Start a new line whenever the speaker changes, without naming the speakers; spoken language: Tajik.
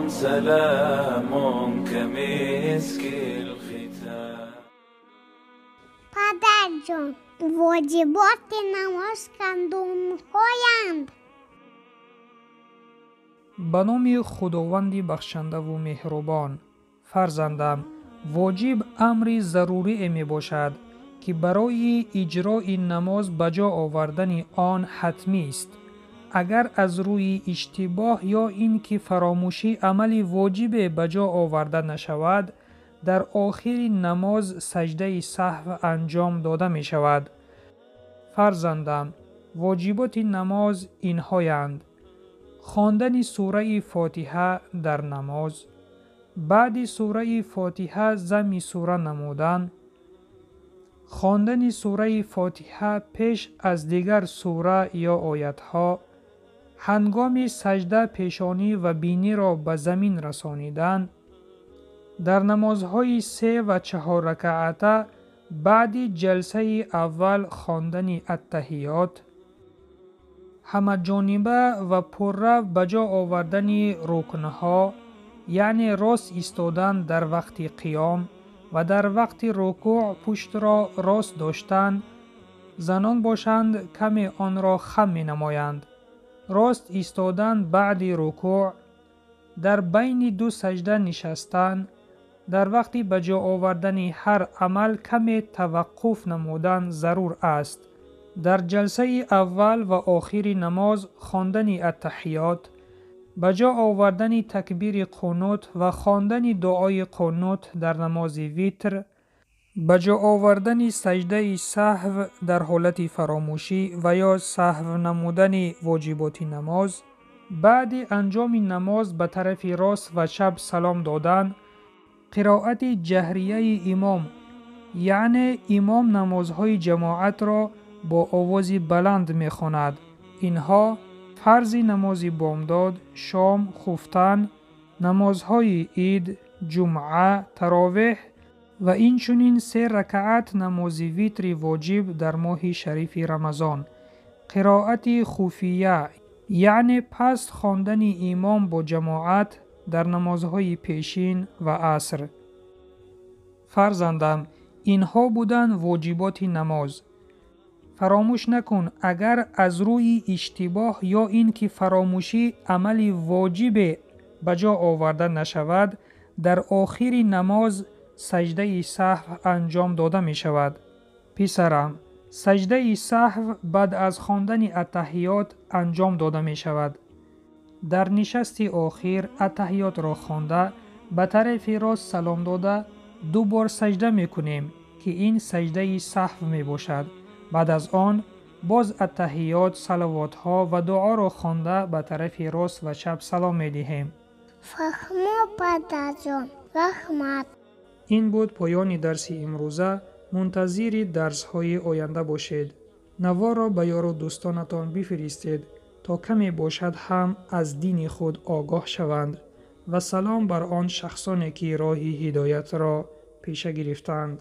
سلام كمسك الختام.
Падарҷон, воҷиботи намоз кандомҳоянд?
Ба номи Худованди бахшандаву меҳрубон. Фарзандам, воҷиб амри зарурие мебошад, ки барои иҷрои намоз ба ҷо овардани он ҳатмист. Агар аз рӯи иштибоҳ ё ин ки фаромӯшӣ амали воҷибе ба ҷо оварда нашавад, дар охири намоз саҷдаи саҳв анҷом дода мешавад. Фарзандам, воҷиботи намоз инҳоянд: хондани сураи Фотиҳа дар намоз, баъди сураи Фотиҳа замми сура намудан, хондани сураи Фотиҳа пеш аз дигар сура ё оятҳо, ҳангоми саҷда пешонӣ ва биниро ба замин расонидан, дар намозҳои се ва чаҳор ракаата баъди ҷалсаи аввал хондани аттаҳиёт, ҳамаҷониба ва пурра ба ҷо овардани рукнҳо, яъне рост истодан дар вақти қиём ва дар вақти рукӯъ пуштро рост доштан, занон бошанд каме онро хам менамоянд, рост истодан баъди рукӯъ, дар байни ду саҷда нишастан, дар вақти ба ҷо овардани ҳар амал каме таваққуф намудан зарур аст. Дар ҷалсаи аввал ва охири намоз хондани аттаҳиёт, ба ҷо овардани такбири қунут ва хондани дуои қунут дар намози витр, ба ҷо овардани саҷдаи саҳв дар ҳолати фаромӯшӣ ва ё саҳв намудани воҷиботи намоз, баъди анҷоми намоз ба тарафи рост ва чап салом додан, қироати ҷаҳрияи имом, яъне имом намозҳои ҷамоатро бо овози баланд мехонад. Инҳо фарзи намози бомдод, шом, хуфтан, намозҳои ид, ҷумъа, таровеҳ ва инчунин се ракаат намози витри воҷиб дар моҳи шарифи Рамазон. Қироати хуфия, яъне паст хондани имом бо ҷамоат дар намозҳои пешин ва аср. Фарзандам, инҳо буданд воҷиботи намоз. Фаромӯш накун, агар аз рӯи иштибоҳ ё ин ки фаромӯшӣ амали воҷибе ба ҷо оварда нашавад, дар охири намоз саҷдаи саҳв анҷом дода мешавад. Писарам, саҷдаи саҳв баъд аз хондани аттаҳиёт анҷом дода мешавад. Дар нишасти охир аттаҳиётро хонда, ба тарафи рост салом дода, ду бор саҷда мекунем, ки ин саҷдаи саҳв мебошад. Баъд аз он боз аттаҳиёт, салавотҳо ва дуоро хонда ба тарафи рост ва чап салом медиҳем.
Фаҳмо, падарҷон, раҳмат.
Ин буд поёни дарси имрӯза. Мунтазири дарсҳои оянда бошед. Наворро ба ёру дӯстонатон бифиристед, то каме бошад ҳам аз дини худ огоҳ шаванд. Ва салом бар он шахсоне, ки роҳи ҳидоятро пеша гирифтаанд.